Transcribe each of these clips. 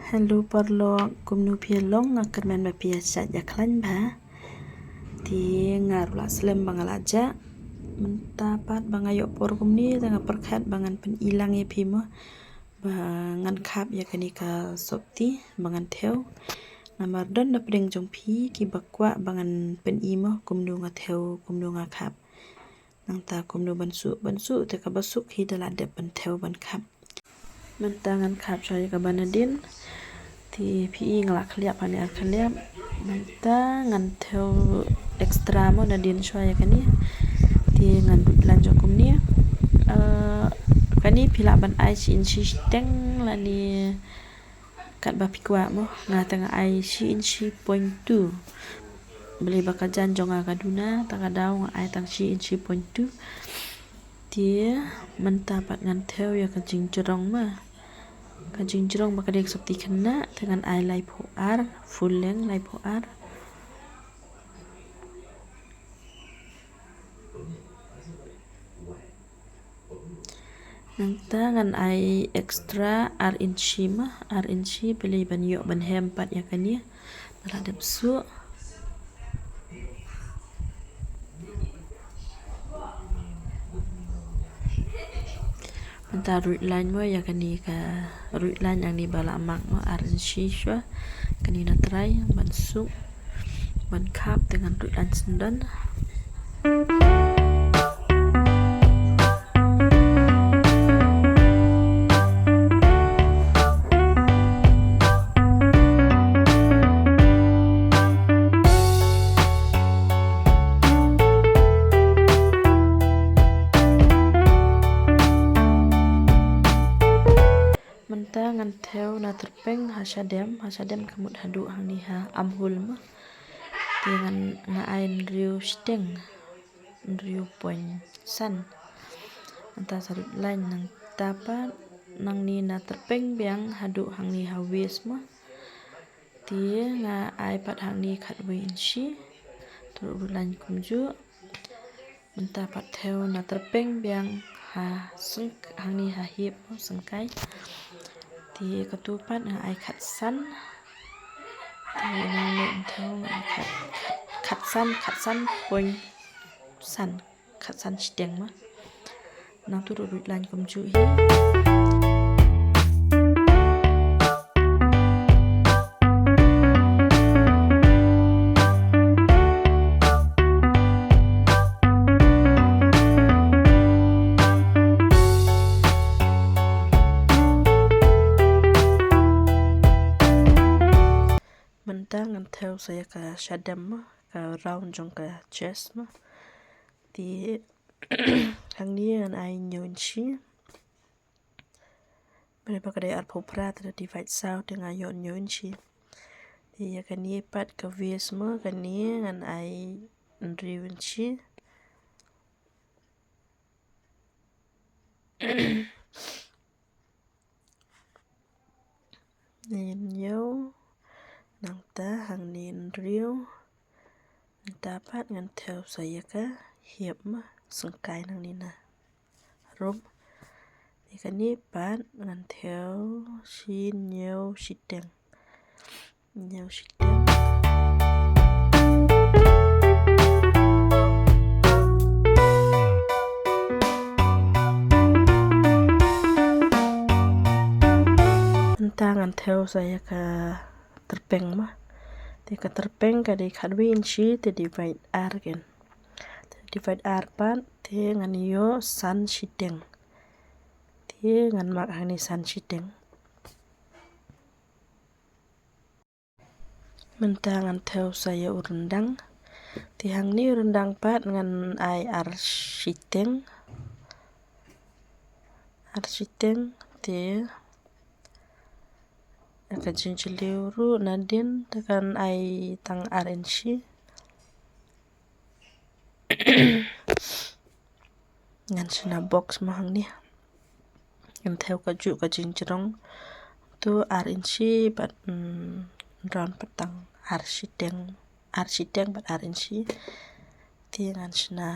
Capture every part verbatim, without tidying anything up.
Hello paralok, kumno phi long? Nga kyrmen ba phi ïa shait ïa khlaiñ bha. Te nga ruh la slem ba nga la jah. Mynta pat ba nga ïoh por kumne te nga pyrkhat ba ngan pyni lang ïa phi mo ba ngan khap ïa kane ka sopti ba ngan thew. Namar don na pdeng jong phi kiba kwah ba ngan pyni mo kumno nga thew, kumno nga khap. Nangta kumno ban suh, ban suh te kaba suk hi da la dep ban thew ban khap. Mynta ngan khap shuwa ïa kaba nadien. Te phi i nga la khliap hangne ar khliap. Mynta ngan thew extra mo nadien shuwa ïa kane. Te ngan ruh laiñ jong kumne. Eh, kane phi lah ban ai shi inshi shiteng lane katba phi kwah mo. Nga te nga ai shi inshi point two. Balei ba ka jan jong nga ka duna, ta ka daw nga ai tang shi inshi point two. Te mynta pat ngan thew ïa ka jingjrong mo. Ka jingjrong ba ka dei ka sopti khynnah, te ngan ai laiphew ar, full length laiphew ar. Nangta ngan ai extra ar inshi mo, ar inshi balei ban ïoh ban hem pat ïa kane. Ba la dep suh. Mynta ruh laiñ mo ïa kane ka ruh laiñ hangne ba la mak mo ar inshi shuwa. Kane na trai ban suk ban khap te ngan ruh laiñ syndon. Mynta ngan thew na tyrpeng ha shadem, ha shadem ka mut haduh hangne ha armhole mo. Te ngan nga ai hynriew shiteng, hynriew point san. Nangta sa ruh laiñ nangta pat nangne na tyrpeng biang haduh hangne ha waist mo. Te nga ai pat hangne khatwei inshi. Te ruh laiñ kumjuh. Mynta pat thew na tyrpeng biang ha seng hangne ha hip mo, sengkai. Te katu pat nga ai khatsan. Te nang leh thew nga ai khat, khatsan, khatsan point san, khatsan shiteng mo. Nangtu ruh ruh laiñ kumjuh hi. Mynta ngan thew sa ïa ka shadem mo, ka round jong ka chest mo. Te hangne ngan ai hynñiew inshi. Balei ba ka dei arphew phra te divide saw te nga ïoh hynñiew inshi. Te ïa kane pat ka waist mo, kane ngan ai hynriew inshi. Hynñiew, nangta hangne hynriew. Nangta pat ngan thew sa ïa ka hip mo, sengkai nangne na rum. Ïa kane pat ngan thew shi hynñiew shiteng. Hynñiew shiteng. Mynta ngan thew sa ïa ka tyrpeng mo. Te ka tyrpeng ka dei khatwei inshi te divide ar ken. Te divide ar pat te ngan ïoh san shiteng. Te ngan mak hangne san shiteng. Mynta ngan thew sa ïa u ryndang. Te hangne u ryndang pat ngan ai ar shiteng. Ar shiteng te ïa ka jingjylliew ruh nadien te kan ai tang ar inshi. Ngan shna box mo hangne. Ngan thew kajuh ka jingjrong. Tu ar inshi bad, mm, round pat tang ar shiteng, ar shiteng bad ar inshi. Te ngan shna.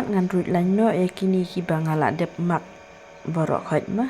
Ngan ruid lain noh ïa kine kiba nga la dep mak baroh khoit ma.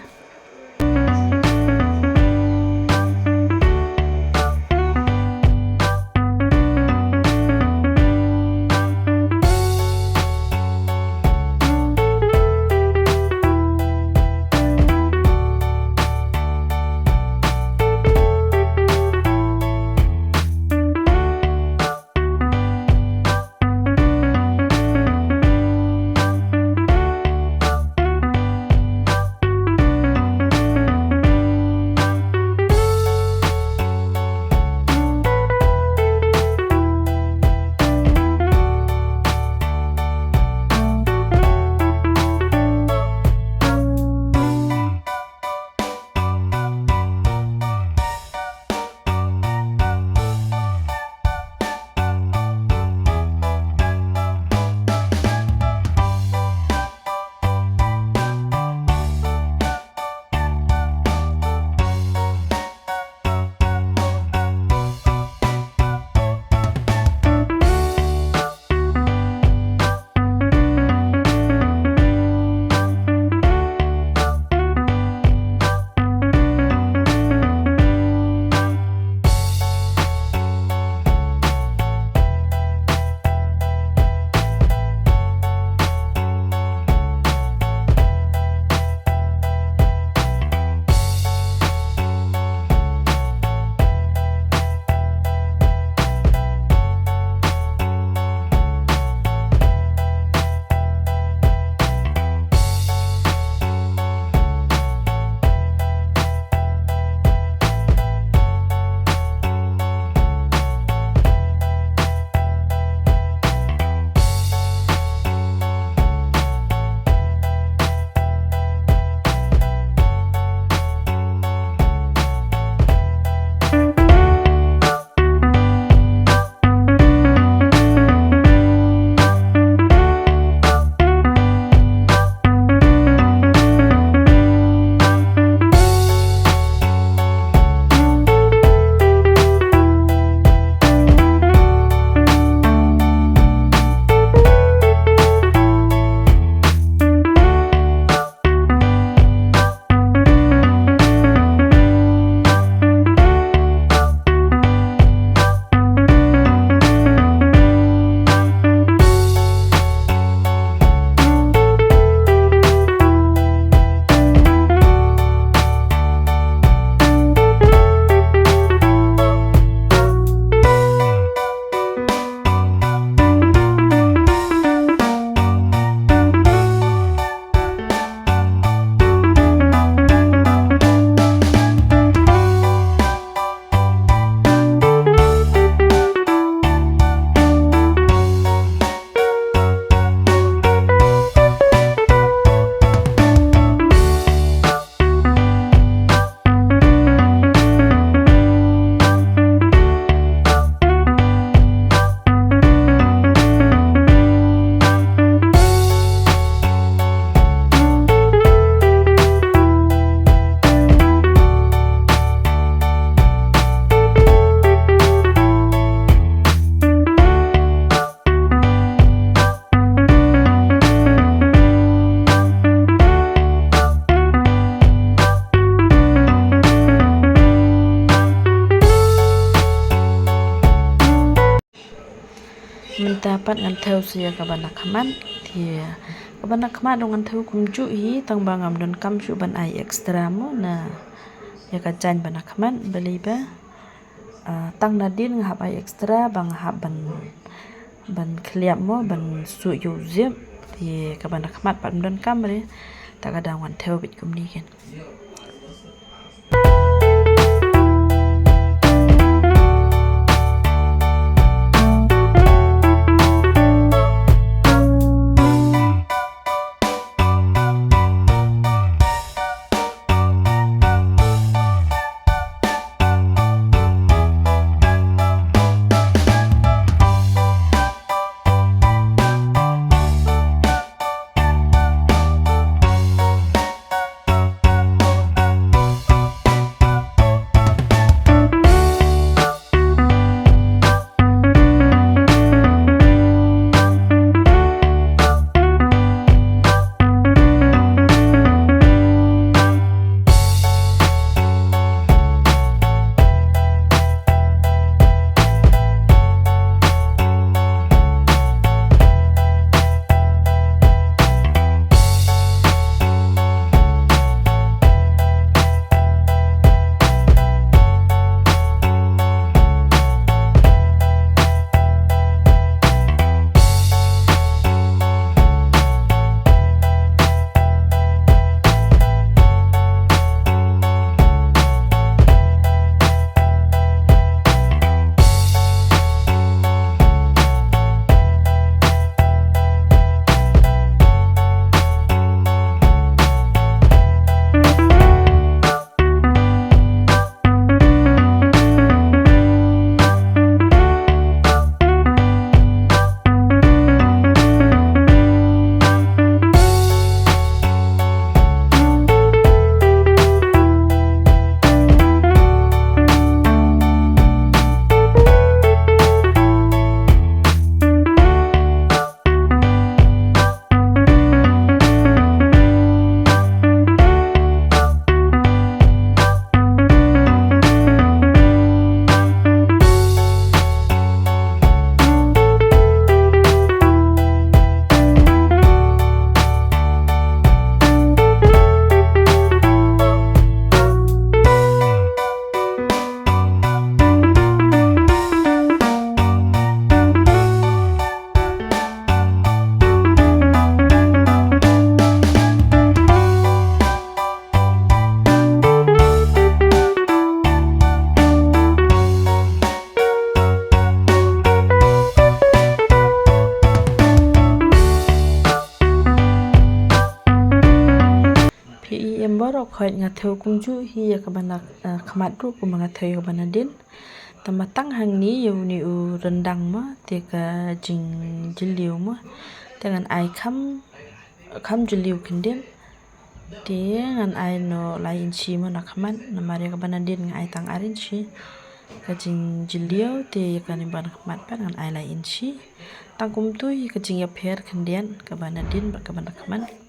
Mynta pat ngan thew sa ïa kaba na khmat. Te kaba na khmat ruh ngan thew kumjuh hi, tang ba ngam donkam shuh ban ai extra mo na ïa ka jaiñ ba na khmat, balei ba, ah, tang nadien nga hap ai extra ba nga hap ban, ban khliap mo, ban suh ïa u zip. Te kaba na khmat pat ym donkam re, te ka daw ngan thew beit kumne ken. Baroh khoit nga thew kumjuh hi ïa kaba na, eh, khmat ruh kumba nga thew ïa kaba na dien. Tangba tang hangne ïa une u ryndang mo, te ka jingjylliew mo. Te ngan ai kham, kham jylliew kyndit. Te ngan ai noh lai inshi mo na khmat, namar ïa kaba na dien nga ai tang ar inshi. Ka jingjylliew, te ïa kane ba na khmat pat ngan ai lai inshi. Tang kumtu hi ka jingïapher khyndiat kaba na dien bad kaba na khmat.